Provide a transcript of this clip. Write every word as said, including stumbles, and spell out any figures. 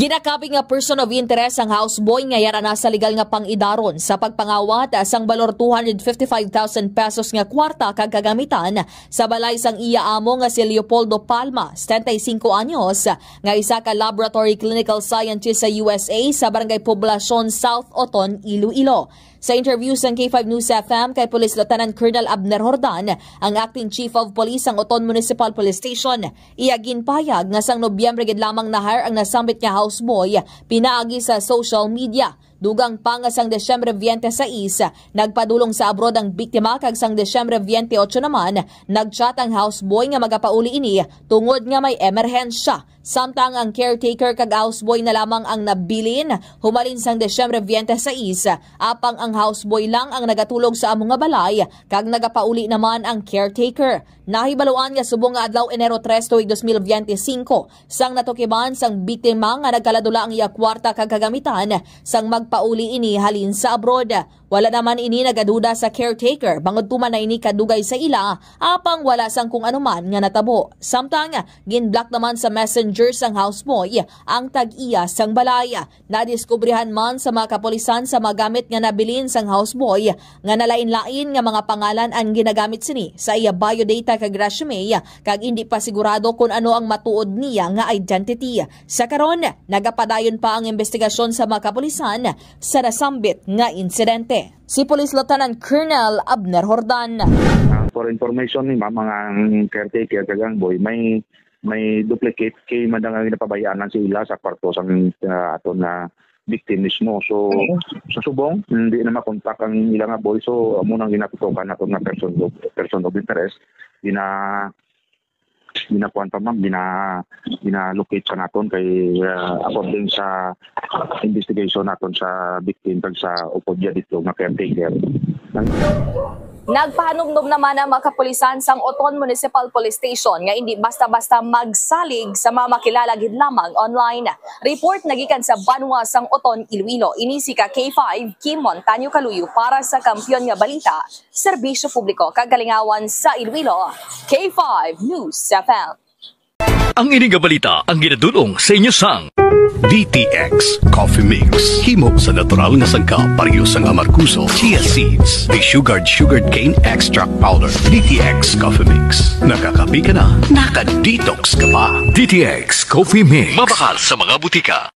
Ginakapit nga person of interest ang houseboy nga yara na sa legal nga pang-idaron sa pagpangawat sang balor two hundred fifty-five thousand pesos nga kwarta kag kagamitan sa balay sang iya amo nga si Leopoldo Palma, setenta y cinco anyos, nga isa ka laboratory clinical scientist sa U S A sa Barangay Poblacion, South Oton, Iloilo. Sa interview sang K five News F M kay Police Lieutenant Colonel Abner Jordan, ang Acting Chief of Police sang Oton Municipal Police Station, iya ginpahayag nga sang Nobyembre gid lamang na-hire ang nasambit nga houseboy pinaagi sa social media. Dugang pa nga sang Disyembre twenty-six, nagpadulong sa abroad ang biktima kag sang Disyembre twenty-eight naman, nag-chat ang houseboy nga magapauli ini tungod nga may emerhensya. Samtang ang caretaker kag houseboy na lamang ang nabilin humalin sang Disyembre twenty-six, apang ang houseboy lang ang nagatulog sa amo nga balay kag nagapauli naman ang caretaker. Nahibaluan nga subong nga adlaw Enero tres tuig dos mil biyente singko, sang natukiban sang biktima nga nagkaladula ang iya kwarta kag kagamitan sang magpauli ini halin sa abroad. Wala naman ini nagaduda sa caretaker bangod tuman na ini kadugay sa ila, apang wala sang kung anuman nga natabo. Samtang, ginblock naman sa Messenger sang houseboy ang tag-iya sang balay. Nadiskubrihan man sa mga kapulisan sa mga gamit nga nabilin sang houseboy nga nalain-lain nga mga pangalan ang ginagamit sini sa iya biodata kag resume, kag indi pa sigurado kon ano ang matuod niya nga identity. Sa karon, nagapadayon pa ang investigasyon sa mga kapulisan sa nasambit nga insidente. Si Police Lieutenant Colonel Abner Jordan. Ah, for information ni ma'am, ang, ang caretaker kag ang boy may may duplicate key man ang ginapabayaan lang sa ila sa kwarto sang, ah, aton na victim mismo. So, sa subong, hindi na makontak ang ila nga boy. So, amo nang ginatutukan naton nga person of, person of interest. Gina, ginakuan pa, ma'am, gina, gina-locate pa naton kay, ah, according sa investigation naton sa victim kag sa upod niya dito nga caretaker. Nagpahanumdom naman ang mga kapulisan sang Oton Municipal Police Station nga indi basta-basta magsalig sa mga makilala gid lamang online. Report nagikan sa Banwa sang Oton, Iloilo. Ini si ka K five, Kim Montaño Caluyo para sa Kampiyon nga Balita, Serbisyo Publiko kag Kalingawan sa Iloilo, K five News F M. Ang ini nga balita ang ginadul-ong sa inyo sang D T X Coffee Mix. Himo sa natural nga sangkap, pareho sang amargoso, chia seeds, desugared sugarcane extract powder. D T X Coffee Mix. Nakakape ka na, naka-detox ka pa. D T X Coffee Mix. Mabakal sa mga butika.